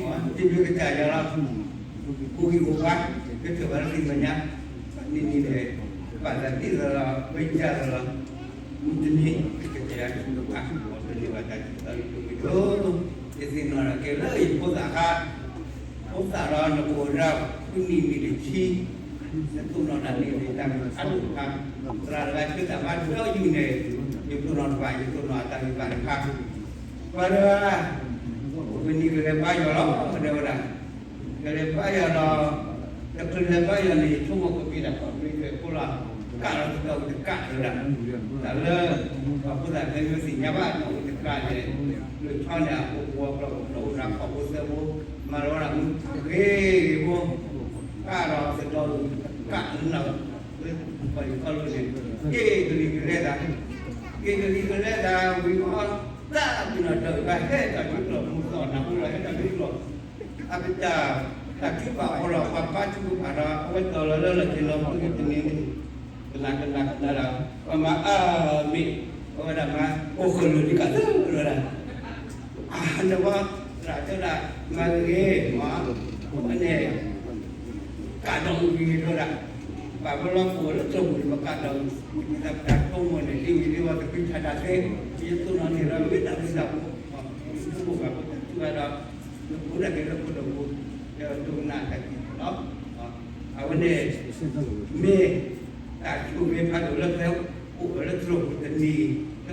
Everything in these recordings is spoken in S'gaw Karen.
တမ့ၢ်ကစၢ်ယွၤလီၤ, အိၣ်ဂံၢ်အိၣ်ဘါ, ကထၢၣ်ဘၣ်လၢသ့ၣ်ညါ, န့ၣ်န့ၣ်န့ၣ်, ဘၣ်သးဒ်သိးလီၤ ဝဲဒ်သိးလီၤ, မုၢ်တနံၤ ကစၢ်ယွၤဆိၣ်ဂ့ၤအါ, အီၤတန့ၢ်ဘၣ်တၢ်စံးထီၣ်လၢပမ့ၢ်ဒိၣ်, ယသ့ၣ်နီၣ်ဒၣ်က့ၤလၢယဖိသၣ်ခါ, ဖိသၣ်ဒီးနကအိၣ်ဒၣ်ဃုနံၣ်နံၣ်တဆံ, နသိၣ်နီၣ်တၢ်န့ၣ်န့ၣ် တၢ်မ့ၢ်အါဒိၣ်တခါ, သရၣ်တဂၤဆၢတၢ်ဘါဒီးယုၢ်န့ၣ်, ယသိၣ်နီၣ်တဘၣ် ယသိၣ်နီၣ်အတၢ်ဂ့ၢ်ဘၣ်တခါ, ပှၤတဂၤ ပနံၤကလဲၤဘါယွၤလီၤ တဲဝဲဒၣ်, ကလဲၤဘါယွၤဒီး, တချုးလဲၤဘါယွၤန့ၣ် ဆိကမိၣ်ကမ့ၢ်ဒၣ်ပှၤဘျ့ထွဲဖိလီၤ, ကးလီၤတၢ်အိၣ်တကးတဲဝဲဒၣ်, တၢ်လၢ, ပှၤဖိသၣ်ခဲမ့ၢ်သ့ၣ်ညါဘၣ်တၢ်အိၣ်တကးန့ၣ်, လၢဆီန့ၣ်အဖိဖိအကျီၢ်ဖိကျီၢ်အိၣ်ဒၣ်ခီၣ်ဖိသဲဖိ, မၤလီၤဝဲဒၣ်မူဂ့ၤဂ့ၤဖိ, ကးဒီးသဒီးကးလီၤ, လၢပှၤယခီၣ်လိၤန့ၣ်, က့ၤကလံၤကလဲသး က့ၤကလံၤကလဲသးဝံၤအီၤ, သးပ့ၤနီၣ်တၢ်ဂ့ၢ်ဘၣ်ဟဲတၢ်ဒုးကျိာ် မူသီၣ်နၢ်ဟူလီၤဟဲတၢ်ဒုးကျိာ်, အကစၢ်, တၢ်ထုကဖၣ်အီၤဒီး ပှၤဘါထုကဖၣ်ဒီး အဝဲတီၢ်လီၤလၢလီၢ်ခံလီၤ ပူၤတနံၤန့ၣ်, ကနၣ်ကနၣ်ကနၣ်ဒီး ပှၤမၤအါမ့ၢ်, အဝဲဒၣ်မၤ အိၣ်ဃၢၤလိာ်ဒံးကသၢလီၤဒၣ် အနဝဲ, သရၣ်တဲဒၣ်, မၤဂ့ၤမး, အန့ၣ်, ကးဒီးအုၣ်ဂ့ၤဒီးဒၣ်, ဘၣ်ဝဲလီၤပှီၢ်လၢတၢ်မူန့ၣ် ပကးဒီးအုၣ်ဂ့ၤ ပသးပတၢ်ထိမိၣ်န့ၣ် ဒ်ဝံၤဒ်ဝဲသကွံထးတၢ်သ့, ယသိၣ်နီၣ်န့ၣ်ဒီးမ့ၢ်တၢ်မ့ၢ်တၢ်ဖိ, ယဆိကမိၣ်ဘၣ်ပတၢ်ထုကဖၣ်ဒီး, ယဖိဒၣ်က့ၤလၢဖိဒိၣ်ဖိ, ယဒိကနၣ်တၢ်ကံၢ်လီၤ အဝဲန့ၣ်, မ့ၢ်, တၢ်ဆိၣ်ဂ့ၤဖးဒိၣ်လၢဖဲ, အိၣ်လၢသရိာ်ပူၤတနံၤ, တနံၤဒီးတနံၤယဆိကမိ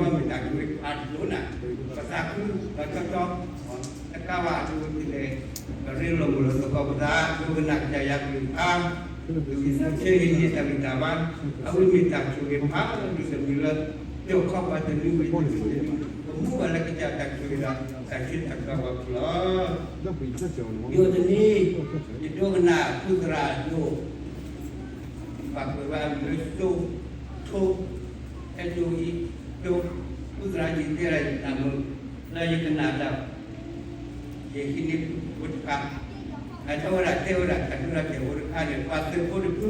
ၣ်ကံၢ်လီၤဝဲသး, ကီၢ်လၢဂ့ၤ, ပဆိၣ်ဂ့ၤ, ပဆိၣ်ဂ့ၤ, ယဆိကမိၣ်တၢ်ဆိၣ်ဂ့ၤဆိၣ်ဝါမ့ၢ်တၢ်ဆိၣ်ဂ့ၤဖးဒိၣ်နၤ, ပသးခုဒီးကၠီကၠီ, တကးဘၣ်အဒိဒ်လဲၣ်, ပရ့လိာ်မုာ်လိာ်သကိးပသး, ဒိကနၣ်ကစၢ်ယွၤကလုၢ်ကထါ, ဒ်ဝံသးစူၤဟ့ၣ်န့ၢ်တၢ်ဂံၢ်တၢ်ဘါ, အဝဲမ့ၢ်တၢ်ဆိၣ်ဂ့ၤဖးဒိၣ်တမံၤလၢ, ပခီပၤတနွံဝံၤတနွံ, ပမူဘၣ်လၢကစၢ်တၢ်ဆိၣ်ဂ့ၤဒီး, တၢ်ဆူးတၢ်ဆါဝဲဖျိလီၤ ယိၤတနံၤ, ယဒိကနၣ်ဖုသရၣ်ဒိၣ်, ပာ်ကွဲးဘၣ်လၢစိ, ထိ, အဲၣ်ဒိအံၤ, ဒိ, ဖုသရၣ်ယတဲဒၣ်ယနၢ်မုာ်, လၢယကနၣ်တၢ်, ယဟံးန့ၢ်ဖိတခါ, အထီၣ်ဝဲဒၣ်တဲဝဲဒၣ်တၢ်ဒိတၢ်တဲာ်ဖိတခါန့ၣ် ပှၤသုးဖိတဖု,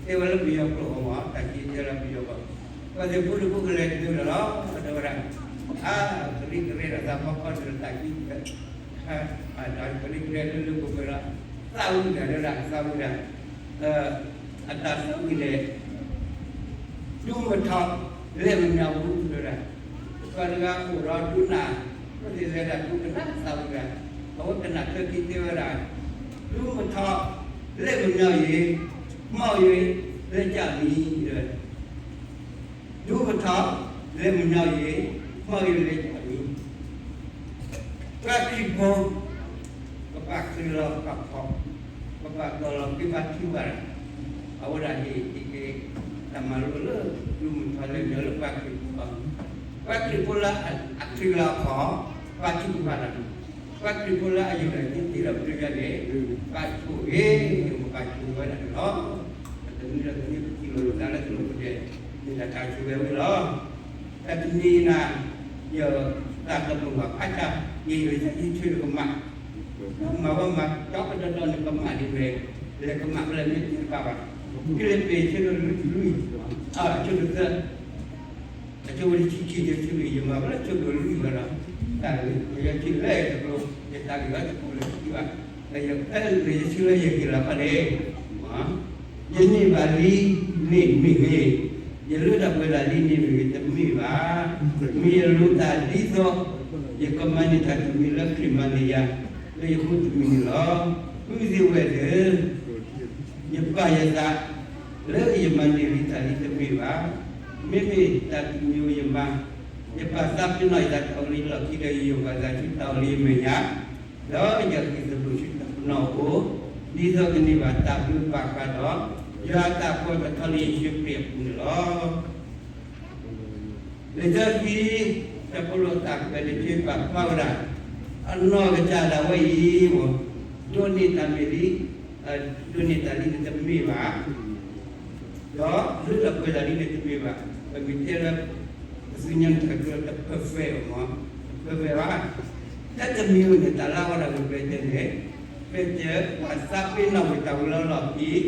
တဲဝဲလၢပယီၤကျိာ်အဂီၢ်မး တၢ်က့ၤတဲလၢပယီၤဘၣ်, ပှၤသုးဖိတဖုကလဲၤတုၤလီၤလီၤ တဲဝဲဒၣ်, အါ, ကရံၣ်ကရဲဒီးသးဖီခီဒီးတၢ်ကံၢ် ကရံၣ်ကရဲလၢလၢပှဲၤပှဲၤဒီး, သးဝံၣ်ဒၣ်လၢဒၣ်သးဝံၣ်ဒၣ်, အတၢ်သးဝံၣ်န့ၣ်, ဒူမထီၣ်, လဲၤမညီဘူးတဲဝဲဒၣ်, ပှၤတဂၤအိၣ်ဒီးဒူနၢ်, ပသ့ၣ်လဲၤဒၣ်ဒူကနၣ်သးဝံၣ်ဒၣ်, အဝဲကနၣ်ချၢခံတဲဝဲဒၣ်, ဒူမထီၣ်, လဲၤမညီယ့ၤ, မီၢ်ယ့ၤ, လဲၤကၢ်မံၤ, ဒူမထီၣ်, လဲၤမညီယ့ၤ, မီၢ်ယ့ၤလဲၤကၢ်မံၤ, ပှၤခရံာ်ဖိ, ကဘၣ်ချုးလီၤပာ်ဖီၣ်, ကဘၣ်တီၢ်လီၤက့ၤဘါထုကဖၣ်, အဝဲဒၣ်ဟ့ၣ်က့ၤ, တၢ်မၤလိလၢ, ဒူမထီၣ်လဲၤမညီလၢပှၤခရံာ်ဖိ, ပှၤခရံာ်ဖိလၢအချုးလီၤအခီၣ်, ဘါထုကဖၣ်တၢ်, ပှၤခရံာ်ဖိလၢအယုၢ်လၢ်သ့တ့ၢ်ဒီးပတြၢၤယၤန့ၣ်, ဘါဆိၣ်ဂ့ၤ, ပဘၣ်ဆိၣ်ဂ့ၤဝဲဒၣ်န့ၣ်လီၤ, တနံၤဒီးတနံၤပထံၣ်လိာ်သးလၢသရိာ်ပူၤဒဲး, မ့ၢ်ဒၣ်တၢ်ဆိၣ်ဂ့ၤဝဲလီၤ တၢ်တမံၤနၤ, ယ, တၢ်တမုာ်ဘၣ်ဖးဆါ, ယယဆၢယဆၢကမၣ်, မၤဝဲမၤကီကဒီဒီန့ၣ်ကမၣ်ဒ်လဲၣ်, လဲၤကမၣ်ဖဲလဲၣ်မ့ၢ်တကးဘၣ်, ကလဲၤပ့ၤဆၢဒိၣ်လွံၢ်, အဆၢဒိၣ်သၢ, အဆၢဖိတဆံခံ ယဆၢဒိၣ်ယမၤဖဲလဲၣ်ဆၢဒိၣ်လွံၢ်လီၤဒီး, တၢ်လၢယဆၢလဲၣ်တကျိၤ, ယတၢ်ဂ့ၢ်လၢတကျိၤလၢတကျိၤဘၣ်, လၢယဆၢလၢယဟ့ၣ်လီၤခီန့ၣ် ယန့ၢ်ဘၣ်လံန့ၣ်မ့ၢ်ဂ့ၤ, ယလၢတၢ်ပှဲၤဒၣ်လံန့ၣ်မ့ၢ်ဂ့ၤ တမ့ၢ်ဘၣ်, မ့ၢ်ယလိၣ်တၢ်ဒ်သိး, ယကမၤန့ၢ်တၢ်တမံၤလၢခရံာ်မၤန့ၢ်ယၤ, လၢယဃိတမံၤန့ၣ်လီၤ, ဃုသ့ၣ်ဝဲၢ်သ့ၣ်ဧၢ, ယပာ်ယသး, လၢယမၤန့ၢ်လံတၢ်လံတမ့ၢ်ဘၣ်, မ့မ့ၢ်တၢ်တမံၤယမၤ, ယပာ်သးပ့ၤနီၣ်ယသးတၢ်အိၣ်လၢယလီၢ်ခံဒီး ယယိာ်ဘၣ်သးဆူတၢ်အိၣ်လၢယမဲာ်ညါ, ဒီးယဂံၢ်သရူးဆူတၢ်ပနီၣ်အအိၣ်, ဒ်သိးကန့ၢ်ဘၣ်တၢ်ဘျုးဘၣ်ဃးဒီး, ယွၤအတၢ်ပီးတၢ်ထီလၢယစုခရံာ်အပူၤန့ၣ်လီၤ. လံာ်စီဆှံ, စီၤပီလူးအတၢ်ကွဲးန့ၣ် ပာ်ဖျါဝဲဒၣ်, အနီၢ်ကစၢ်ဒၣ်ဝဲအံၤ, ဒိးန့ၢ်တၢ်မ့ၢ်လံ, ဒိးန့ၢ်တၢ်လံန့ၣ်တမ့ၢ်ဘၣ်, ဒီးလၢတၢ်ပှဲၤတၢ်လံန့ၣ်တမ့ၢ်ဘၣ်, ပမ့ၢ်တဲလၢ, ပသုညါန့ၣ်တၢ်ကတိၤတ perfect အမး, တ perfect ဘၣ်, တၢ်တမံၤဝဲန့ၣ် တၢ်လၢဝဲဒၣ်ပတဲန့ၣ်, ပတဲပှၤသးပ့ၤနီၣ်ဝဲတၢ်ဝဲလၢလီၢ်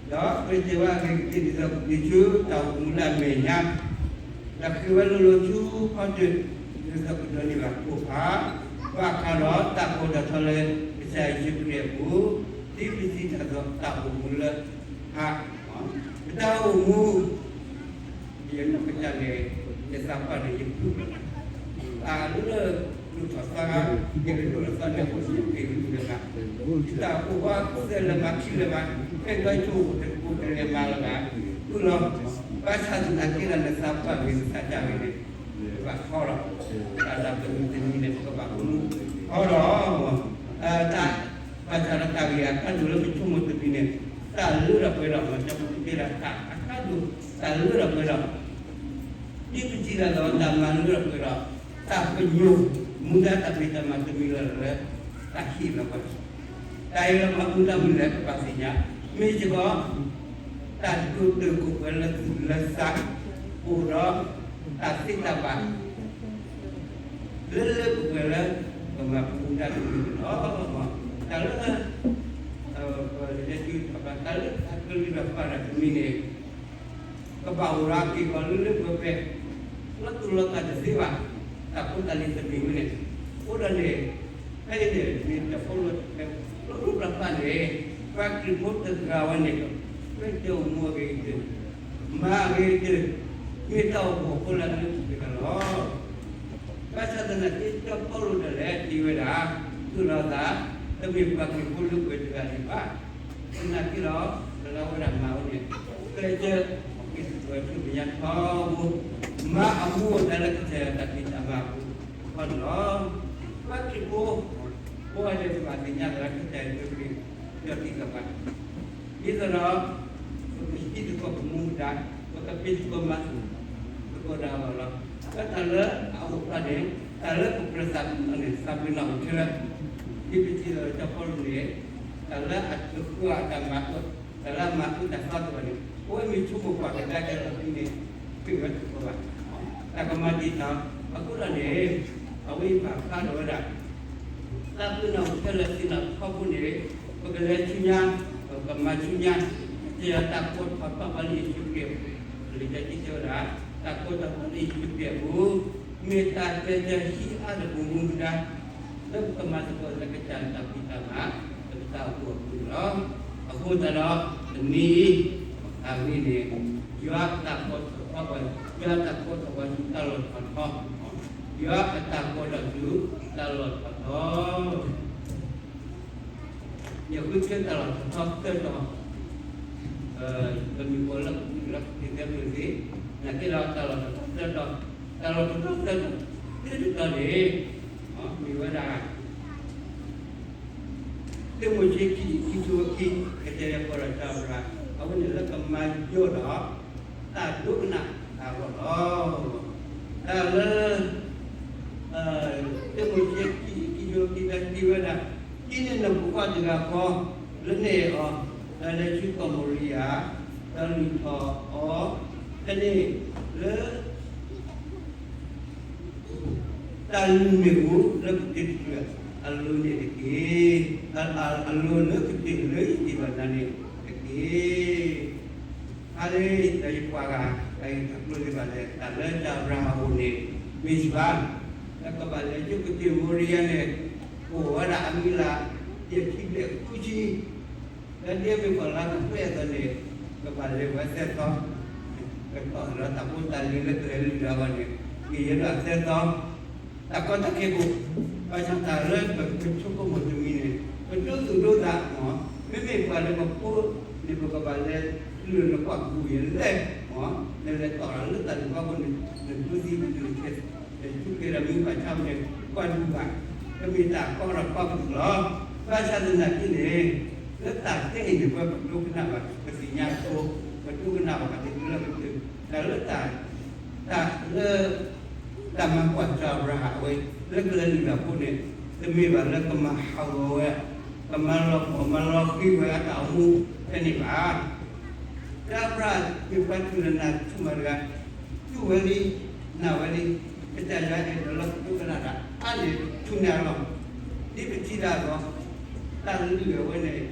ခံ ဒီးပတဲဝဲအဂ့ၢ်ကသ့ၣ် ဒ်သိးပကတုၤဆူတၢ်အိၣ်မူလၢအမဲာ်ညါ, ဒီးဃ့ဝဲလိၤလိၤဆူဖီတၢၣ်, ဒ်သိးပဒိးန့ၢ်ဘၣ်ကိၣ်ဖး, ဘၣ်ဃးဒီးတၢ်ကီတၢ်ခဲလၢကစၢ်ယ့ၣ်ၡူးခရံာ်အပူၤ, ဒ်ပစံးတၢ်ဒီးတၢ်အိၣ်မူလၢဟါ, ပတၢ်အိၣ်မူ ယနီၢ်ကစၢ်န့ၣ် ယသးပှၢ်န့ၣ် ယဖုၣ်လီၤ, တၢ်လၢဒိၣ်ထီၣ်သီ, ယကဒိၣ်ထီၣ်သီန့ၣ် အိၣ်စ့ၢ်ကီးလၢၤဘၣ်, တၢ်အိၣ်ဘၣ်သဲလၢၤဘၣ် ခံလၢၤဘၣ်, ဖဲဒီးဆိၣ်အိၣ်တကိးတလဲၤမၤလၢၤဘၣ်, ဖုၣ်လီၤ, ဘၣ်ဆၣ်သနာ်က့ဒီး နသးပှၢ်ဂ့ၤ နသးစၢ်ဂ့ၤန့ၣ် ကဘၣ်ထီဒီး တၢ်လၢပမုၢ်တနံၤန့ၣ် ပကဘၣ်အိၣ်ထီဒီး တၢ် ဘၣ်ဆၣ်ဒီးတၢ်ဂ့ၢ်အကါဒိၣ်လၢပဆိကမိၣ်တမံၤန့ၣ် တၢ်လၢထီၣ်ပှဲၤဒီး မ့ၢ်ကီၢ်ပူၤတကဲဒၣ်တၢ်အကါဒိၣ် တၢ်လၢထီၣ်ပှဲၤဒီး ဒ်ပစံးတၢ်ဒီး တၢ်မၤလၢထီၣ်ပှဲၤဒီး တၢ်ပညိၣ် မူဒါတၢ်ဖံးတၢ်မၤတမံၤလၢ်လၢ်လၢ တၢ်ဟ့ၣ်လီၤပှၤ တၢ်အံၤလၢပှၤမူဒါမနုၤလဲၣ် ပဘၣ်သ့ၣ်ညါ မ့ၢ်စ့ၢ်ကီး တၢ်ဒိးတၢ်ကိးပှဲၤလၢသူၣ်လၢသး အိၣ်ဒီးတၢ်သ့တၢ်ဘၣ် လၢလၢပှဲၤပှဲၤလၢ ပမၤပမူဒါတမံၤန့ၣ်လီၤ. တၢ်လၢ တၢ်လၢတၢ်ကလုၢ်တၢ်ပာ်တၢ်တမံၤန့ၣ် ကဘၣ်အိၣ်ဒီးက့ၤကီးလၢလၢပှဲၤပှဲၤ လၢသူၣ်လၢသးတသ့ဘၣ် တၢ်ဖိတၢ်လံၤတမံၤဝဲန့ၣ် အဃိဒီးန့ၣ် ဖဲအံၤန့ၣ် မ့ၢ်တၢ်ဖိလၢ လၢပျၢၤပျၢၤန့ၣ် ပှၤခရံာ်ဖိတဂၤဝဲန့ၣ် မ့ၢ်တၢ်အိၣ်မူအဂ့ၤကတၢၢ် မၤအဂ့ၤကတၢၢ် မ့ၢ်တၢ်အိၣ်ဖှိၣ်ဖိလၢအလၢပှဲၤပှဲၤလီၤ. ဘၣ်ဆၣ်သနာ်က့ စီၤပီလူးဒၣ်လဲာ်တဲဝဲဒၣ် သူၣ်လီၤသး တမ့ၢ်ပှၤခရံာ်ဖိလၢပှဲၤတဂၤဒံးဘၣ်. သနာ်က့ဒီး တလၢဝဲဒၣ်မၤဝဲန့ၣ် ကျဲးစၢး က့ၤသူၣ်ထီၣ်ဆူမဲာ်ညါထီဘိ မၤအမူအဒါလၢကစၢ်ယွၤတၢ်ဖံးတၢ်မၤအပူၤတခီန့ၣ်လီၤ. ပှၤခရံာ်ဖိ ကိးဂၤဒဲး ပဘၣ်သ့ၣ်ညါလၢကစၢ်ယွၤခရံာ် ဒီးတံၤသကိးပှၤ ဒ်သိးဒီး ပကဟံးသကိးပမူဒါ ပကဖံးသကိးမၤသကိးဒၣ်အဂီၢ်လီၤ. လၢတၢ်လၢအအိၣ်ဖျါန့ၣ် တၢ်လၢပကြၢးသးပ့ၤနီၣ်န့ၣ် သးပ့ၤနီၣ်အိၣ်ထဲလၢ ဒ်ပထံၣ်လၢစီၤပီလူးန့ၣ် တၢ်လၢအတဃုအတၢ်မၤအၢ တၢ်လၢအမၤအၢတၢ်သီတဂၤန့ၣ် အဝဲမ့ၢ်ဆိကမိၣ်ပှၤကဒါက့ၤလီၤဒ်န့ၣ် မ့ၢ်ဝဲတကီးဘၣ်. တၢ်ကမၤဒ်တၢ် အဃိဒီးန့ၣ် အဝဲအံၤပာ်ဖျါထီၣ်ဝဲဒၣ် သးပ့ၤနီၣ်အိၣ်ထဲလၢသ့ၣ်နီၣ်ထီဘိန့ၣ် ပကလဲၤဆူညါ ပကမၤဆူညါ ကစၢ်ယွၤတၢ်ကိးထီၣ်ထီပှၤလၢယ့ၣ်ၡူးခရံာ်အပူၤ လံာ်စီဆှံတဲဝဲဒၣ် တၢ်ကိးထီၣ်ပှၤလၢယ့ၣ်ၡူးခရံာ်အပူၤ မ့ၢ်တၢ်ကျဲးစၢးဟံးအါတပူၤမူဒါ လၢပကမၤသကိးလၢကစၢ်တၢ်ဖံးတၢ်မၤ လၢပတၢ်အိၣ်ဖှိၣ်အပူၤန့ၣ်လီၤ. အဃိသတးဒီး တနံၤအံၤ အဂ့ၢ်န့ၣ် ယွၤတၢ်ကိးထီၣ်ပှၤ ယွၤတၢ်ကိးထီၣ်ပှၤဆူတၢ်လီၢ်ထီၣ်ထီ ယွၤအတၢ်ကိးထီၣ်ဆူတၢ်လီၢ်ထီၣ်ထီ ယဃုထၢတၢ်လီၢ်ထီၣ်ထီသၢတီၤ ပမ့ၢ်ကိးလၢ လၢကသ့ၣ်သၢပျၢၤသ့ၣ် နာ်က့ဒီးတၢ်လီၢ်ထီၣ်ထီသၢတီၤ တၢ်လီၢ်ထီၣ်ထီသၢတီၤ သၢတီၤန့ၣ် မ့ၢ်ဝဲဒၣ် သၢမိၤၡ့ခံဆံခံဆၢဖိခံ ကတဲယၤပီၢ်ဒီးစီၤအၤဘြၤဟၣ် အဝဲန့ၣ်လၢကမၤယိာ်ဒီး တၢ်ဒိကနၣ်အဂီၢ်လီၤ. တၢ်လၢ သၢမိၤၡ့ခံဆံခံဆၢဖိခံ တဲဝဲဒၣ် ဒ်န့ၣ်နဖိခွါတဂၤဃီ လၢနအဲၣ်အီၤ ဒီးလဲၤဆူကီၢ်မိၤရံယၤ ဒီးလုၢ်ထီၣ်အီၤ ဖဲန့ၣ်လၢ တၢ်လုၢ်မ့ၣ်အူလၢကတၢၢ်တဖျၢၣ် အလိၤန့ၣ်တက့ၢ်. အလိၤလၢကတၢၢ်လၢယက့ၤဘၣ်နၤန့ၣ်တက့ၢ်. ဟါလၢယပှၤဂၤ အအံၤတၢ်ကျိၤန့ၣ်ဘၣ်လဲၣ် တၢ်လၢစီၤအၤဘြၤဟၣ်အအိၣ်န့ၣ် မ့ၢ်စှၤ လၢကဘၣ်လဲၤဆူကတၢၢ်မိၤရံယၤန့ၣ် အိၣ်ဝဲဒၣ်အမံၤလၢ ယဲၢ်ဆံဘျဲၣ်ဃုဆံ လၢဒ်အမ့ၢ်ပှၤလၢကပှဲၤအသိးန့ၣ် ကဘၣ်လဲၤဝဲသၢသီ, ကတီၢ်ဒီးတၢ်ဖိတၢ်လံၤလၢကလဲၤလုၢ်လၢ်အဂီၢ်န့ၣ် ကယဲၢ်ဒၣ်သၢသီ, တၢ်ကီတၢ်ခဲကိး, ဘၣ်ဆၣ်တၢ်လၢပဆိကမိၣ်တမံၤန့ၣ် ပဒိသူၣ်ဒိသးမ့ၢ်, မ့မ့ၢ်ပှၤလၢပဖိန့ၣ် ပကဘၣ်လဲၤလုၢ်လၢ်နကွၢ်ကပူၤယဲၢ်လဲၣ်မ့ၢ်, နလဲၤတီၢ်လၢတၢ်လုၢ်ဘၣ်အဃိန့ၣ် နဒိသံနလဲၤဆဲး ဆူက့ဒီးမ့ၢ်ဘၣ်ဆၣ်န့ၣ် ကွၢ်ဒူဘၣ်, ကမ့ၢ်တၢ်ကီဒီးကီကပူၤလီၤ. ဘၣ်ဆၣ်သနာ်က့န့ၣ် လၢတၢ်ခဲအံၤန့ၣ် ပဝဲပဒိကနၣ်ဘၣ် ပသ့ၣ်ညါအဃိ, ပဒိကနၣ်ဘၣ်ပှၤသ့ၣ်တဖၣ်လၢကတၢၢ်, တၢ်လၢတၢ် တၢ်လၢ တၢ်မၤကွၢ်စီၤအၤဘြၤဟၣ်အဝဲ လၢကလဲၤလုၢ်လၢ်အဃိန့ၣ် တမ့ၢ်ဘၣ်လၢကမၤဟးဂီၤဝဲ, ကမၤလီၤပှီၢ်မၤလီၤဃံၤဝဲအတၢ်အိၣ်မူဖဲန့ၣ်ဘၣ်. လၢအၤဘြၤဟၣ်မ့ၢ်ပှၤတူၢ်လၢနၢ်ထူၣ်မးတဂၤ, တူၢ်ဝဲလံ, နာ်ဝဲလံ, ကစၢ်ယွၤအဲၣ်ဒိးလၢပဒိကနၣ်တၢ်အါန့ၢ်ထူၣ်န့ၢ်အလီၢ်, ဒ်ပထံၣ်တၢ်အသိး, တၢ်လုၢ်အဝဲန့ၣ်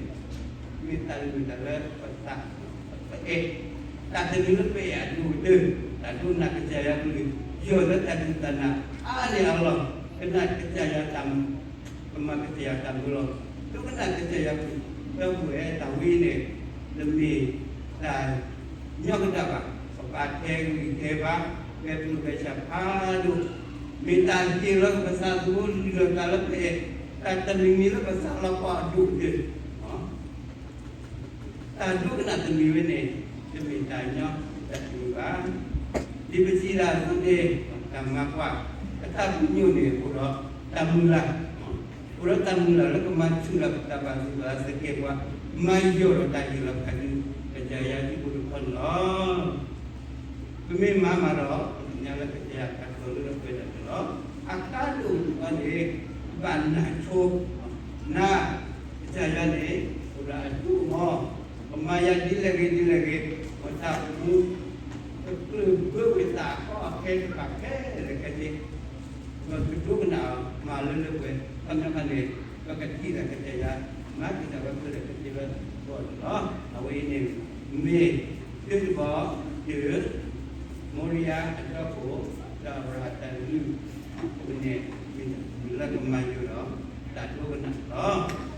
မ့ၢ်တၢ်လုၢ်တၢ်လၢပသး အဲၣ်, တၢ်တမံၤလၢပအဲၣ်အဒိၣ်ကတၢၢ်, တၢ်ဒိကနၣ်ကစၢ်ယွၤကလုၢ်, ယီၢ်လၢတၢ်ဒိကနၣ်အါန့ၢ်အလီၢ်, ကနၣ်ကစၢ်ယွၤတၢ်မုာ်, ကမၤကစၢ်ယွၤတၢ်မုာ်လီၤ. ဒိကနၣ်ကစၢ်ယွၤကလုၢ်, ဒီပုၢ်ဝဲၢ် တၢ်ဝဲအံၤန့ၣ် တမ့ၢ်တၢ်ညီကဒၣ်ဘၣ်. ပဘၣ်ထဲဂံၢ်ထဲဘါ, ပဲာ်ကျိၣ်ပဲာ်စၢ်ဖးဒိၣ်, မ့ၢ်တၢ်ဟ့ၣ်လီၤကစၢ်သးလီၤတၢ်လၢပအဲၣ်, တၢ်တမံၤမံၤလၢပစးလီၤပှၤအဒိၣ်ကတၢၢ် တၢ်ဒိကနၣ်တမံၤဝဲန့ၣ်, တမ့ၢ်တၢ်ညီတၢ်တမံၤဘၣ်. ဒ်ပစံးဒၣ်အသိးန့ၣ်, တၢ်မၤကွၢ်, ပတၢ်ပညိၣ်န့ၣ်အိၣ်ဒီးတၢ်မုၢ်လၢ်, အိၣ်ဒီးတၢ်မုၢ်လၢ်လၢကမၤဆူၣ်လၢပတၢ်ဘၣ်သူၣ်ဘၣ်သးစ့ၢ်ကီးပှၤ, မၤယီၢ်ဒီးတၢ်ဟ့ၣ်လီၤဖးဒိၣ် ကစၢ်ယွၤအစုဖိတခီန့ၣ်လီၤ. ပမ့ၢ်မၤမးဒီး ပသ့ၣ်ညါလၢကစၢ်ယွၤတၢ်ကတိၤလၢပှဲၤဒၣ်န့ၣ်လီၤ. အကါဒိၣ်တခီန့ၣ်, ဘၣ်နၢ်ဆိ, နၢ်, ကစၢ်ယွၤန့ၣ် အိၣ်ဒီးအစိကမီၤ, ပမၤယၤဒ်လဲၣ်ဂ့ၤဒ်လဲၣ်ဂ့ၤ, ပတၢ်အိၣ်မူ ကကျၢၢ်ဘၢဝဲတၢ်အကီအခဲတဖၣ်ခဲလၢာ်ခဲဆ့, ပကဒိကနၣ်မၤလၢလၢပှဲၤ, ခီပညီန့ၣ် ပကထံၣ်လၢကစၢ်ယွၤ မၤက့ၤတၢ်ဝဲခဲလၢာ်ခဲဆ့လၢပဂီၢ်န့ၣ်လီၤ. အဝဲအံၤန့ၣ် မ့ၢ်သုတဘီ တုၤ မိၤရံယၤအဒီခိၣ် ဒီးအၤဘြၤဟၣ်တၢ်လုၢ်အဃိန့ၣ် မ့ၢ်လၢကမၤယိာ်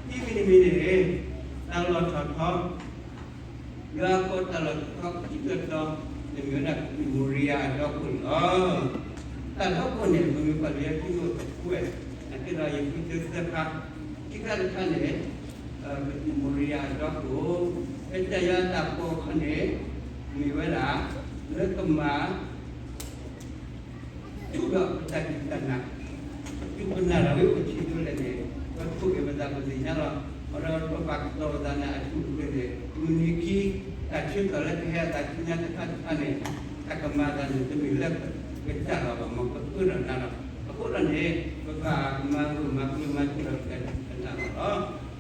ဒီးတၢ်ဒိကနၣ်လီၤ. ခံမံၤတမံၤန့ၣ် တၢ်လီၢ်ထီၣ်ထီ ယွၤကိးတၢ်လီၢ်ထီၣ်ထီခံတီၤတီၤန့ၣ် မ့ၢ်ဝဲဒၣ်ကသံၣ်မိၤရံယၤအဒီခိၣ်န့ၣ်လီၤ. တၢ်ဒီခိၣ်န့ၣ် ပမ့ၢ်ကွၢ်လၢခံကတၢၢ်တကွဲၢ် နာ်က့ဒီးယဃုထၢသၢခါ, ခံခါတခါန့ၣ် ကသံၣ်မိၤရံယၤအဒီခိၣ်, ကစၢ်ယွၤတၢ်ကိးခီန့ၣ် မ့ၢ်ဝဲဒၣ် လၢကမၤ ဆူၣ်ဒီးပတၢ်ဒံးတၢ်နၤ, ပစူၢ်ပနာ်လီၤဝဲအိၣ်ဆံးဒိၣ်လဲၣ်န့ၣ် ပထိၣ်က့ၤပသးပသ့ၣ်ညါလီၤ. အဃိဒီးပဘၣ်ကတီၤပသးန့ၣ်အထူၣ်အကတၢၢ်န့ၣ် မုၢ်နံၤခံ တၢ်ဆၢကတီၢ်လၢကဟဲအသးဆူညါတခါတခါန့ၣ် တၢ်ကမၤအသးန့ၣ် တမ့ၢ်လၢကစၢ်လီၤဘၣ် မ်ပဃၢဒီးနၤလီၤ. အဃိဒီးန့ၣ် ပဘၣ်မၤဂၢၢ်မၤကျၢၤမၤထူၣ်လီၤပတၢ်ဒံးတၢ်နၤလီၤ.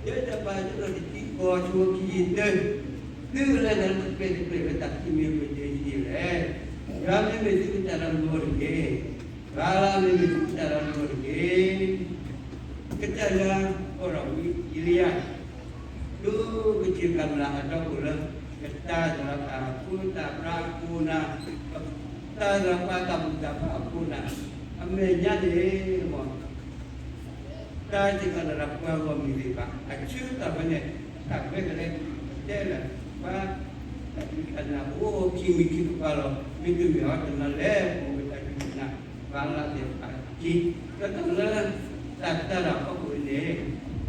ယဲတဘၣ်ယဲဒီးတထံၣ်ကီၢ်ဆိခံယံၤတၢ သုလဲၤဒီးတပျဲၢ်တပျဲၢ်လၢတၢ်ခံမံၤပတ့ၢ်ဆံးလဲၣ်. ယွၤမ့မ့ၢ်သုကစၢ်ဒီးလိၤတက့ၢ်. ယွၤလၢမ့မ့ၢ်သုကစၢ်ဒီးလိၤတက့ၢ်. ကစၢ်ယွၤကိးထီၣ်ဝံအံလံယၤ ဒိကစၢၢ်ကၤလၤအဒီခိၣ်လၢ ကတၢ်သရၣ်တၢ်ဖိတၢ်ပြးအခိၣ်နၢ်, တၢ်သရၣ်ပှၤတၢ်ဘူၣ်တၢ်ဘါအခိၣ်နၢ်, အမဲာ်ညါန့ၣ် တၢ်စ့ၢ်ကီးလၢပှၤဂီၢ်မုၢ်သ့ၣ်တဖၣ် အဆၢကတီၢ်ဖဲန့ၣ် တၢ်ကွဲးကလဲၤတဲလၢ ပှၤတၢ်ဒံးတၢ်နၤအိၣ်ခံမံၤခံကပၤလီၤ. မ့တမ့ၢ်အီၤတနီၤလဲၣ် ပအိၣ်ပတၢ်ဒံးတၢ်နၤ ပှၤလၢသ့ၣ်တဖၣ်အခံ ကတီၢ်လၢ တၢ်တၢ်ဒီးဟီၣ်ခိၣ်န့ၣ် အသ့န့ၣ်ကလီၤဖးဒီး ကစၢ်အမ့ၢ်အီၤ အဃိ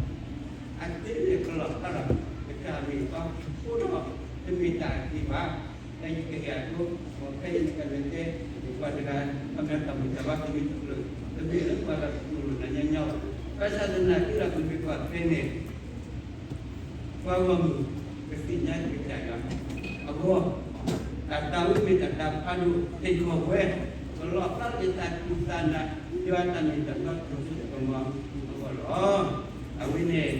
ဒီး တမ့ၢ်တၢ်အသ့ဘၣ်. လၢယကဟ့ၣ်အဒိ ဖဲယကလဲၤတဲ ပှၤတဂၤ ခီပညီတၢ်ဘူၣ်တၢ်ဘါတမ့ၢ်တကျၢၤ တမ့ၢ်လၢပှၤတကျိၤလၢနၤညီညီဘၣ်. ဘၣ်ဆၣ်သနာ်က့ဒီးပမ့ၢ်ကွၢ်ဖဲန့ၣ် ပှၤဂီၢ်မုၢ် ကသ့ၣ်ညါကစၢ်ယွၤအဂီၢ် တၢ်သးဝံၣ်မ့ၢ်တၢ်တၢ်ဖးဒိၣ်သ့ၣ်ခီၣ်ဝဲ ကလီၤဖျါက့ၤတၢ်စူၢ်တၢ်နာ် ယွၤတၢ်မ့ၢ်တၢ်တီကစိကမီၤအဂီၢ်လီၤ. အဝဲန့ၣ်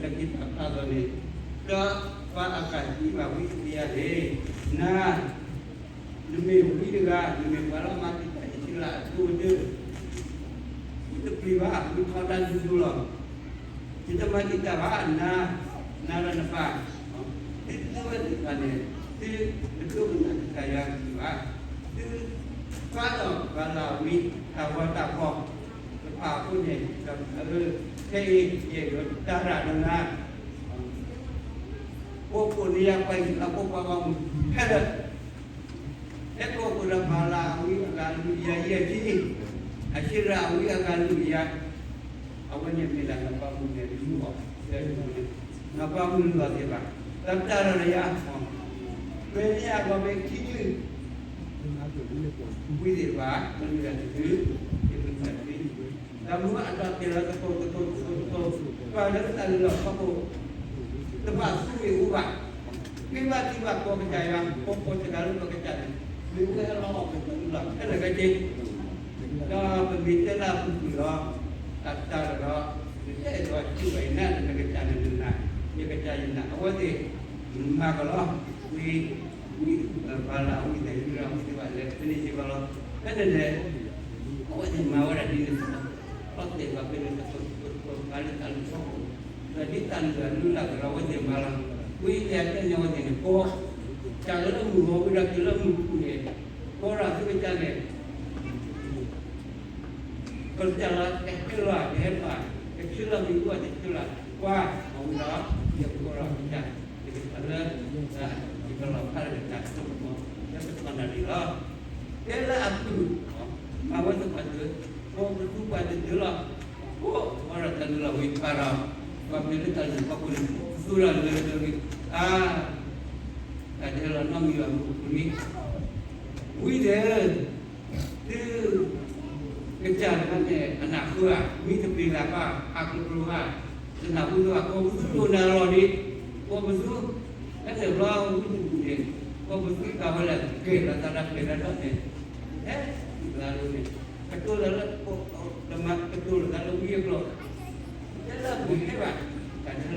ဒ်ပလံာ်စီဆှံပာ်ဖျါအသိးန့ၣ် ဒီးပှၤအကၢ်သံဘၣ်ဝံအံၤယၤန့ၣ် နၤ နမ့ၢ်ဝံတဂၤ နမ့ၢ်ပှၤလၢမၤတံာ်တာ်အံၣ်စရ့လးအဒိၣ်ကတၢၢ် သုတပျံၤဘၣ် သုထီဒါဒူဒူလီၤ. ယတမၤတံာ်တာ်ဘၣ် နၤ နၤဒီးနပၢ် သုသုဝဲသ့ၣ်တဖၣ်န့ၣ် သုတဒိကနၣ်ကစၢ်ယွၤကလုၢ်ဘၣ်. သုဖျါဒီးပှၤလၢအဝံတၢ်ဂီၤတၢ်ဖီၣ်တဖၣ်အဃိန့ၣ် ဒီးအၢ ခဲအံၤယအဲၣ်ဒိးတၢ်ရၤဒီးနၤ အိၣ်ဖှိၣ်န့ၢ်ယၤပှၤအံၣ်စရ့လးဖိခွါဂီၢ်မုၢ်ခဲလၢာ် ဟဲကိးဃုာ်ဒီးပှၤလၢအဝံအဂၤလွံၢ်ကယၤယဲၢ်ဆံ, အၡံရၣ်အဝံအဂၤလွံၢ်ကယၤ, အဝဲန့ၣ်မ့ၢ်ဒၣ်နပှၤမုၣ်န့ၣ် နပှၤမုၣ်လီၤသ့ၣ်တဖၣ်, ဒီးတၢ်ရၤဒီးယၤ, မ့ၢ်န့ၢ်အဂီၢ်မ့ၢ်ခံကလုာ်, ဝံသ့ၣ်တဖၣ် မ့ၢ်ဒၣ်တကလုာ်, တကလုာ်တကလုာ် ဒီးမူအဒီးတဲလီၤသကိးသကိးသကိးသကိး, ပှၤလၢတၢ်လုၢ်လီၢ်ခီဖျိ တဘၣ်သူမ့ၢ်အူဘၣ်, မ့ၢ်ဘၣ်သံဘၣ်ကီကစၢ်ယွၤ, ဖိဖိတဂၤလၢပကစၢ်န့ၣ် မ့ၢ်ဝဲလီၤအီၣ်ကတၢၢ်လီၤ ခဲလၢာ်ခဲဆ့, ဒီးပမ့ၢ်တဲလၢအပူၤကွံာ်လီၤ, တၢ်တၢ်ဒီး နတဲဒီးစူၢ်ဘၣ်ယနၢ် နကစၢ်န့ၣ်နနာ်, ယကစၢ်ယနာ် အဝဲသ့ၣ် မၤကလီၤ, ဝံ ဝံ ပှၤလၢအဝံသ့ၣ် ယူဒၤဝံသ့ၣ်ဘၣ်လဲၤဖဲန့ၣ်စ့ၢ်ကီးလီၤ, ဖဲန့ၣ်လဲၣ်, အဝဲသ့ၣ်မၤဝဲဒၣ်ဒ်န့ၣ်စ့ၢ်ကီး, အဝဲသ့ၣ်ဘၣ်ဖဲန့ၣ်တကိးတကိးတကိး ပှၤလၢတၢ်လုၢ်ထီၣ်ဖိ, ဒီးဒ်တၢ်လုၢ်အလုၢ်လၢ်ကဒီးအဝဲသ့ၣ်မၤလီၤ, ဝံသ့ၣ်အတဲန့ၣ်အဝဲသ့ၣ်န့ၣ် ကိး ကစၢ်လၢအမုၢ်ဂီၤဝံၤဒီးတုၤလၢမုၢ်ကူးန့ၣ်, ကီၢ်ရၣ်သုကစၢ်န့ၣ် ကစၢ်လၢကဟဲလီၤ ကဟဲလီၤ, ကဆၢလီၤမံၤ ကဆၢလီၤကွၢ် အဝံၤဒီး ယကကီၢ်ရၣ်ကစၢ် ယကထီၣ်လၢ ယကလီၤဖးလၢကစၢ်ဆိကမိၣ် လၢကထီၣ်နၣ်ရံၣ်လီၤ. တဲလၢအပုၢ် မၤဝဲသပှၢ်တၢၢ် ပှၤပသူပှၤတဒၢလီၤ. အိၣ်ဝဲဒီးတၢ်လုၢ်လီၤဝံၤဖးဒီး ပှၤမ့ၢ်လၢတၢ်လုၢ်ဖီခိၣ်န့ၣ် ပသူဒီးလၢလၢဂ့ၤ အါ တၢ်ဒဲးလီၤနီတမံၤဘၣ်မုၢ်ပူၤလံ. ဝံၤဒီး သု ကစၢ်တဂၤန့ၣ် အနၢ်ဃုဧါ, မံတပ့ၤလၢ်ဘၣ် ဟးကျိၤကျိၤဧါ, တနၢ်ဟူလၢၤဘၣ် ပှၤပသူဒိၣ်နၤလီၤဒံး, ပှၤပသူ ဖဲန့ၣ်ဘျီဝံၤတပူၤန့ၣ် ပှၤပသူကၤဝဲလၢကဲၤလီၤသးဒီးကဲၤလီၤဒီးန့ၣ် ဟဲလီၤန့ၣ် ကတိၤလီၤလၢ ကတိၤလီၤသးလၢဝံအကျိၤ တဲလၢပူၤဟဲဘၣ် တၢ်ဒဲးလီၤ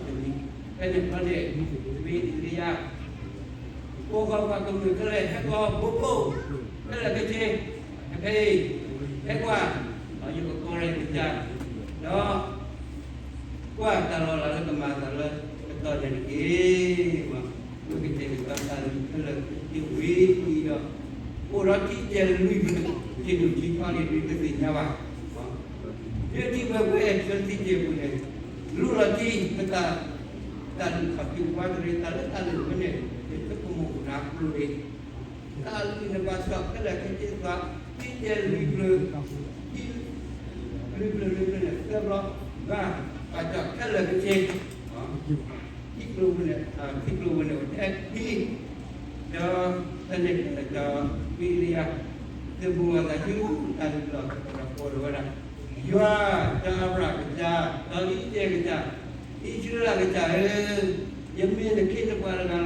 နီတမံၤ ဖဲန့ၣ်ဘျီန့ၣ် မ့ၢ်အ့လံယၤ ကိးဃီၤပှၤကမျၢၢ်ခဲလၢာ် ဟဲကွၢ်ဘိဘိ ခဲလၢာ်ခဲဆ့ ဖဲအံၤ ဟဲကွၢ် ယကကီၢ်ရၣ်ကစၢ် ဒီး ကွၢ်တၢ်လီၤလးလၢကမၤအသးလၢကတီၢ်ဒဲးတက့ၢ်. မ့ၢ်ကတဲာ်ကတီၤတၢ်လုၢ်ခဲလၢာ်ခဲဆ့ဝံၤဒီး အိၣ်ဒီးထံကဲၤလွံၢ်ဖျၢၣ် ထံၣ်ဒိၣ်ထံဖျီးန့ၣ် ဒုးတသ့ၣ်ညါဘၣ် လၢထံပှဲၤပှဲၤ ဆၢထံကဲၤပူၤန့ၣ် လူလီၤထံ ပတၢ် တၢ်လုၢ်ခီၣ်ထံးပှၤတရံး တၢ်လၢတၢ်လုၢ်ဝဲန့ၣ် ယဆိကမိၣ်ရၤကျိၤန့ၣ် တၢ်လုၢ်န့ၣ်ဘၣ်တီၢ်ခဲလၢာ်ခဲဆ့ သး ထံကဲၤလွံၢ်ဖျၢၣ် ထံ လွံၢ်ဖျၢၣ်လွံၢ်ဖျၢၣ်န့ၣ် သၢဘျီ ဘၣ် ဘၣ်တီၢ်ခဲလၢာ်ခဲဆ့ ထံကျိဝဲန့ၣ် ထံကျိဝဲန့ၣ် အိၣ်ထဲခံ ဒီးဖဲန့ၣ်ဒီး ဝံအ့လံယၤ သုးဘူးဝဲသးဆူတၢ်လုၢ်လီၢ် ဒီးကိးထီၣ်ဝဲဒၣ် ယွၤ တၢ်အၤဘြၣ်ကစၢ် ဒီးအံၣ်စရ့လးကစၢ် အံၣ်စရ့လးကစၢ်ဧၢ, ယမ့ၢ်နခ့နပှၤတဂၤလီၤ.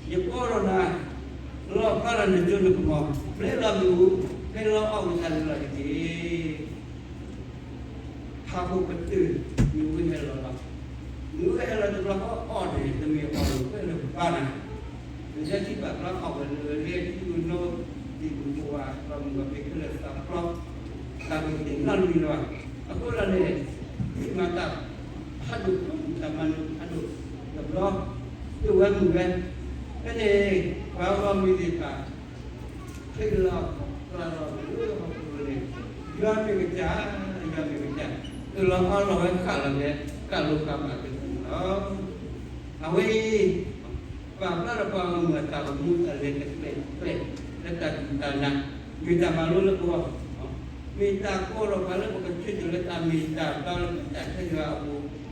ယကိးထီၣ်နၤ လီၤဖျါထီၣ်နစိနကမီၤ ဖျဲလီၤမ့ၣ်အူ ဖျဲလီၤအီၣ်ဝံသးလုၢ်လီၢ်တက့ၢ်. ဟးဖိကတၢၢ် မ့ၣ်အူဟဲလီၤလီၤ. မ့ၣ်အူဟဲလီၤတဘျီဃီအီၣ်န့ၣ် တမ့ၢ်အီၣ်လၢၤဝဲလၢၤဘၣ်နၤ, လၢထံဘၣ်ကျါအီၣ်ဝဲလၢလဲၤထံဂုၤနီ သ့ၣ်ဂုၤကဝါလီၤမုၢ်ဘၣ်ဖဲခဲလၢာ်သးဖျီ တၢ်မ့ၢ်တ့ၢ်နီတမံၤလၢၤဘၣ်. အဃိသတးန့ၣ် သုမၤတၢ်ဖးဒိၣ်ဖးဒိၣ် တၢ်မၤနၢၤဖးဒိၣ်တဘျီ ဒိၣ်ဝဲမုာ်ဝဲ ဖဲန့ၣ် ပှၤဂီၢ်မုၢ်သ့ၣ်တဖၣ် ချ့လီၤကျါလီၤလၢဟီၣ်ခိၣ်န့ၣ် ယွၤမ့ၢ်ကစၢ်, ယွၤမ့ၢ်ကစၢ်, အၢၣ်လီၤအီလီၤဝဲဃၣ်လီၤဝဲ ကၣ်လိာ်ဃာ်ဘၣ်ကစၢ်န့ၣ်လီၤ. အဝဲအံၤ ပာ်ဖျါထီၣ်ပှၤဂီၢ်မုၢ်အတၢ်အိၣ်မူတၢ်လဲၤတကျဲးကျဲး လၢတၢ်ဒူၣ်တၢ်နၢ် မ့ၢ်တၢ်မၤလိလၢပဂီၢ် မ့ၢ်တၢ်ကိးထီၣ်ပှၤလၢပကဆၢ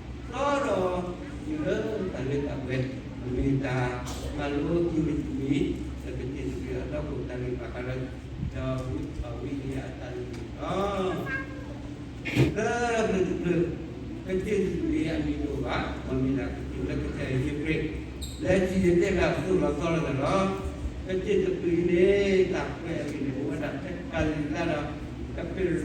ထၢၣ်လၢတၢ်မ့ၢ်တၢ်တီလၢပတၢ်ဆၢဂ့ၤအပူၤ တီဒီး မ့ၢ်လၢတၢ်လၢတၢ်ပှဲၤ မ့ၢ်တၢ်မၤလိအံၤမ့ၢ်တမံၤ လၢကစၢ်ယ့ၣ်ၡူးခရံာ်အဒီပုၢ်ဝဲၢ်တၢ်ဂ့ၢ်ဘၣ်ဃးလၢ ဒီးဝံအဝံအံၤအတၢ်လုၢ်လီၢ်လီၤ. လၢပျၢၤတဖျၢၣ် ကစၢ်ယ့ၣ်ၡူးခရံာ်အမံၤတအိၣ်ဘၣ်, မ့ၢ်ဒၣ်ကစၢ်လၢကစၢ်ယ့ၣ်ၡူးခရံာ် လၢထံၣ်ယ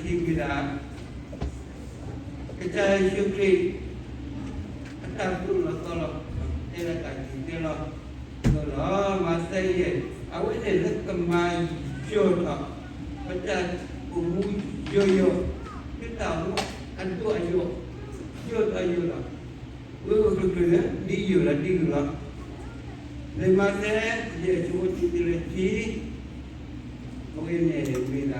တဲဘၣ်သိၣ်လီၤသီလီၤသးလီၤ. ကစၢ်တဖျၢၣ်အံၤန့ၣ် တၢ်ကွဲးအဂ့ၢ်န့ၣ် အိၣ်ဝဲဒၣ်ဖဲပၢ်လံာ်သးဒီး ကပ့းရနီၣ်တဖၣ် လံာ်မးသဲယဲၢ် ဆၢဖိတၢတုၤလၢခံကွံာ်ဒၣ် ကစၢ်ယ့ၣ်ၡူးခရံာ် အတၢ်သိၣ်လီၤသီလီၤ တဲလၢတၢ်စံၣ်တဲၤတဲလီၤ လီၤ မးသဲယဲၢ် အဝဲန့ၣ်လၢကမၤယိာ်ထီၣ် ပတၢ်အိၣ်မူယိာ်ယိာ် သုတၢ်အိၣ်မူအဒိၣ်အယိာ် ယိာ်ထီၣ်ယိာ်လီၤ ဝဲဝဲကျၢၤကျၢၤလၢ ဒ်ယိာ်လီၤဒ်ဂ့ၤလီၤ လံာ်မးသဲ ယဲၢ်ဆၢဖိတၢတုၤလၢခံ အဝဲန့ၣ်မ့ၢ်ဒၣ်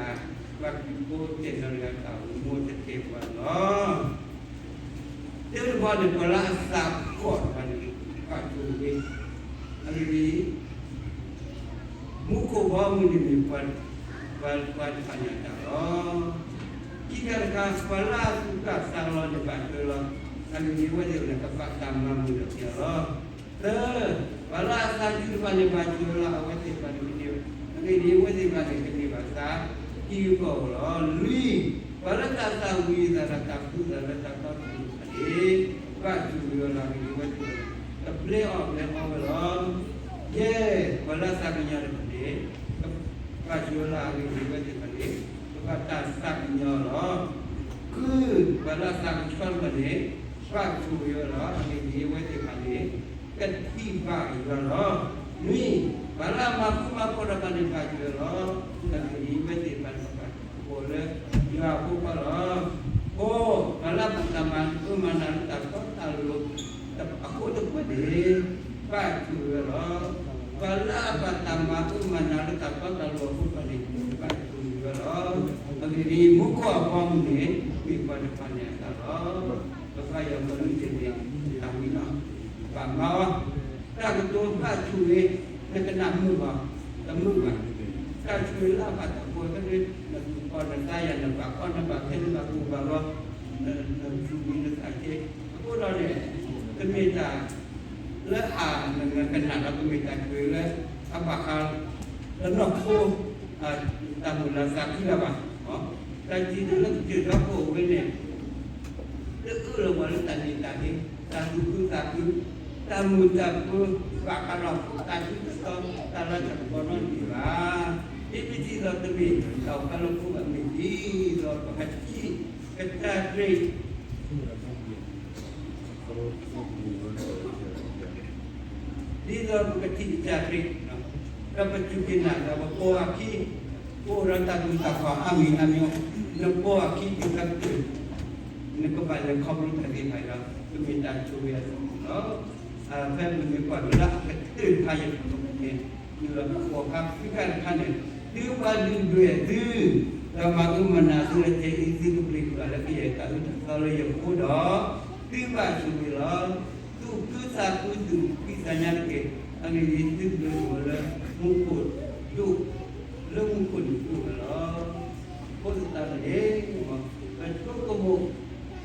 ပှၤခရံာ်ဖိတဲာ်နီၣ်တဂၤတၢ်အိၣ်မူတကဲပှၤလီၤ. တၢတဘီန့ၣ် ပှၤလၢအသးကီၢ်တဖၣ်န့ၣ် ပာ်ဆိၣ်ဂ့ၤ အဂ့ၢ်ဒ်အံၤ မူခိၣ်ဘီမုၢ်န့ၣ်မ့ၢ်ပှၤ ပှၤ ပှၤတဖၣ်န့ၣ်အတၢ်လီၤ. ခံခါတခါ ပှၤလၢအသူၣ်ကၢ်သးလီၤန့ၣ်ဘၣ်ထွဲလီၤ. အဂ့ၢ်ဒ်အံၤ အဝဲသ့ၣ်တဖၣ်န့ၣ် ကဘၣ်တၢ်မၤမုာ်ဒီးပှၤလီၤ. သၢ, ပှၤလၢအသးစူၤတဖၣ်န့ၣ် ဘၣ်ထွဲလီၤ. အဝဲသ့ၣ်တဖၣ်န့ၣ် ကန့ၢ် အဂ့ၢ်ဒ်အံၤ အဝဲသ့ၣ်တဖၣ်န့ၣ် ကန့ၢ်ဘၣ်သး ထံဂုၤကီၢ်ဂၤလီၤ. လွံၢ်, ပှၤလၢတၢ်သၣ်ဝံၤအသးဒီးတၢ်သူၣ်သးလၢတၢ်တီတဖၣ်န့ၣ် ဘၣ်ဆိၣ်ဂ့ၤအီၤလီၤ. အဂ့ၢ်ဒ်အံၤ အဝဲသ့ၣ်တဖၣ်န့ၣ် ကပျဲအီၣ်ပျဲအီဝဲလီၤ. ယဲၢ်, ပှၤလၢအသးကညီၤတဖၣ်န့ၣ် ဘၣ်ဆိၣ်ဂ့ၤအီၤလီၤ. အဂ့ၢ်ဒ်အံၤ အဝဲသ့ၣ်တဖၣ်န့ၣ် ကဘၣ်တၢ်သးကညီၤလီၤ. ဃု, ပှၤလၢအသးကဆှီတဖၣ်န့ၣ် ဘၣ်ဆိၣ်ဂ့ၤအီၤလီၤ. အဂ့ၢ်ဒ်အံၤ အဝဲသ့ၣ်တဖၣ်န့ၣ် ကထံၣ်ဘၣ်ယွၤလီၤ. နွံ, ပှၤလၢအမၤဃူမၤဖိးတဖၣ်န့ၣ် ဘၣ်ဆိၣ်ဂ့ၤအီၤလီၤ. အဂ့ၢ်ဒ်အံၤ အဝဲသ့ၣ်တဖၣ်န့ၣ် ကဘၣ်အိၣ်လၢယွၤအဖိခွါလီၤ. ဃိး, ပှၤလၢအဘၣ်တၢ်မၤအၢမၤနးလၢတၢ်တီတၢ်လိၤ အဃိတဖၣ်န့ၣ် ဘၣ်ဆိၣ်ဂ့ၤဝဲလီၤ. ပှၤလၢအဘၣ်တၢ်မၤအၢမၤနးလၢတၢ်တီတၢ်လိၤအဃိတဖၣ်န့ၣ် ဘၣ်ဆိၣ်ဂ့ၤဝဲလီၤ. အဂ့ၢ်ဒ်အံၤ, မူခိၣ်အဘီအမုၢ်န့ၣ် မ့ၢ်ပှၤတဖၣ်န့ၣ်အတၢ်လီၤ. ပကယီၤပလုၢ်တ့ၢ်န့ၣ် တၢ်ဝံၤလီၤ. ဘၣ်မၤအီၤ တၢ်ကတိၤဘၣ်ဆိၣ်ဂ့ၤ နကနၣ်မုာ်ဘၣ်, တမုာ်ဘၣ်. တၢ်ဆိၣ်ဂ့ၤလၢအဘၣ်တၢ်ပှဲၤဖဲန့ၣ် နသူၣ်ကီၢ်နသးယၤ နဘၣ်ကီနဘၣ်ခဲ နဘၣ်ကိၢ်ဘၣ်ဂီၤ နသူၣ်ဝံၤနသးဆ့. အဃိဒီးန့ၣ် တမ့ၢ်တၢ်လၢအနကနၣ်ဒီး ကမ့ၢ်တၢ်ဆိၣ်ဂ့ၤလၢ အဘၣ်ဃး လၢနီၢ်ခိ တၢ်မုာ်လၤသးခုလၢၤဘၣ်. တၢ်စံးတၢ်လၢကစၢၢ်ဒီးကအိၣ်ဝဲန့ၣ် တအၢၣ်လီၤပှၤလၢတၢ်န့ၢ်တၢ်ဟ့, တၢ်သူၣ်ခုသးခု, တၢ်မုာ်တၢ်ခု, ဘၣ်ဃးဒီးတၢ်ထူးတၢ်တီၤ တၢ်လၢတၢ်ကပီၤနီတမံၤဘၣ်. ဒ်ပထံၣ်ဒီးတမ့ၢ်တၢ်အိၣ်ဖးလၢဖိဘၣ် မ့ၢ်ဒ်သိးပကထံၣ်ကစၢ်ခရံာ် ဒ်သိးပကထံၣ်ကစၢ်ခရံာ် ဒီးပစူၢ်က့ၤနာ်ဒီးပပိာ်အခံ, ပအိၣ်ဒီးတၢ်သူၣ်တၢ်ဖှီၣ်အါမံၤအါမံၤ, နပိာ်အခံတုၤလၢကတၢၢ်, နကဘၣ်လဲၤခီဖျိတၢ်သ့ၣ်တဖၣ်ဒီး ကမ့ၢ်တၢ်ဆိၣ်ဂ့ၤအသးလီၤ. ဖဲပမ့ၢ်ကွၢ်က့ၤလၢအကတၢၢ်တခါအံၤန့ၣ် မ့ၢ်လၢပှၤဃါဖံးတၢ်တခါန့ၣ်, သုပှၤဒုၣ်ဒွဲၣ်သု, ဒီးမၤအၢမၤနးသုလၢခဲအံၤ သုကပျံၤကဘျၣ်လၢကယဲၢ်တၢ်အၢတၢ်သီလၢယဃိဒီး, သုဘၣ်ဆိၣ်ဂ့ၤလီၤ. သူၣ်ခုသးခု သူၣ်ဖှံသးညီတက့ၢ်. အဂ့ၢ်ဒ်အံၤ, သုကဒိးန့ၢ်ဝဲလၢမူခိၣ်ဒိၣ်, လၢမူခိၣ်န့ၣ်ဒိၣ်ဝဲလီၤ. အဃိသတးန့ၣ် ပဆိကမိၣ် ဒီး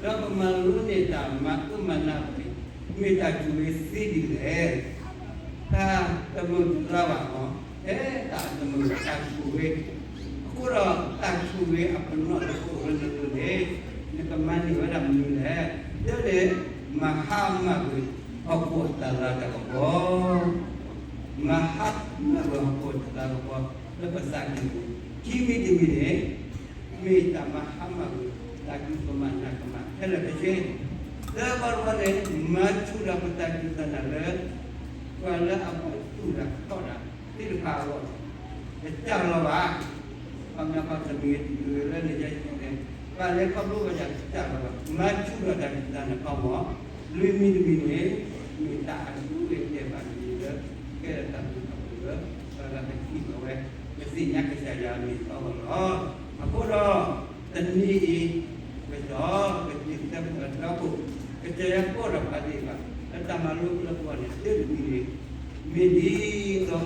ပမၤလိန့ၢ်တၢ်မၤအၢမၤနးန့ၣ် မ့ၢ်တၢ်ဆိၣ်ဂ့ၤသ့ဒ်လဲၣ်. တၢ်တမုာ်တလၤဘၣ်, ဖဲတၢ်တမုာ်တၢ်ဆိၣ်ဂ့ၤ, အဃိဒီးတၢ်ဆိၣ်ဂ့ၤအပနီၣ်လၢကအိၣ်လၢနလိၤန့ၣ် နကမၤန့ၢ်ဝဲဒၣ်မနုၤလဲၣ်. တၢ်န့ၣ် မၤဟါမၢ်ကွံာ်ဟီၣ်ခိၣ်အတၢ်လၤတၢ်ကပီၤ, မၤဟါမၢ်ကွံာ်ဟီၣ်ခိၣ်အတၢ်လၤကပီၤလၢပသးကံၢ်ပူၤ, ခံမံၤတမံၤန့ၣ် မ့ၢ်တၢ်မၤဟါမၢ်ကွံာ် တၢ်ဒုးကမၣ်နးကမၣ်ခဲလၢာ်ခဲဆ့, သၢဘီတဘီန့ၣ် မၤဆူၣ်ဒီးပတၢ်စူၢ်တၢ်နာ်လၢ ပှၤလၢအဘၣ်တူၢ်တၢ်ခီၣ်တၢ်သ့ၣ်တဖၣ်အဂီၢ် တစၢ်လီၤဘၣ်. ပှၤမ့ၢ်ပှၤတမံၤတမံၤလၢနယဲၢ်ဆံန့ၣ် ပှၤလဲၤခီဖျိဝဲဒၣ်တစၢ်လီၤဘၣ်. မၤဆူၣ်ဒီးတၢ်စူၢ်တၢ်နာ်န့ၣ်ခီမီၢ်, လွံၢ်မံၤတမံၤန့ၣ် မ့ၢ်တၢ်အဒိအတဲာ်ဘၣ်တမံၤလၢ ကဲထီၣ်တၢ်ဘျုးတၢ်ဖှိၣ်လၢ ပှၤလၢကထံၣ်ဘၣ်ဝဲ ကသ့ၣ်ညါကစၢ်ယွၤအမံၤအသီအဂီၢ်လီၤ. အဃိဒီး တနံၤအံၤ ကစီၣ် ကစၢၢ်ကတၢၢ်ပူၤ ကစၢ်ယွၤကိးထီၣ်ပှၤသ့ၣ်တဖၣ် လၢတၢ်မၤလိလၢပဂီၢ်န့ၣ် တၢ်တမံၤန့ၣ် မ့ၢ်ဒ်သိးပတၢ်လီၢ်တၢ်ထီန့ၣ် မ့ၢ်ဒ်သိး က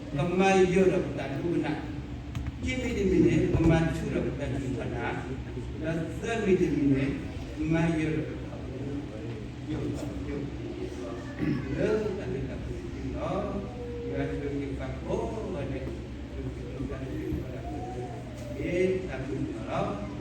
မၤယၢၤဒီးပတၢ်ဒိကနၣ်, ခံမံၤတမံၤန့ၣ် ကမၤဆူၣ်ဒီးပတၢ်စူၢ်တၢ်နာ်, ဒီးသၢမံၤတမံၤန့ၣ် ကမၤယၢၤဒီးပတၢ် ယိာ်ယိာ် လၢတၢ်မ့ၢ်တၢ်ပှဲၤန့ၣ်လီၤ. ယွၤဆိၣ်ဂ့ၤပှၤကိးဂၤဒဲး, ဆိၣ်ဂ့ၤပှၤကိးဂၤဒဲး, မ့ၢ်တၢ်ဘျုးန့ၣ်လီၤ.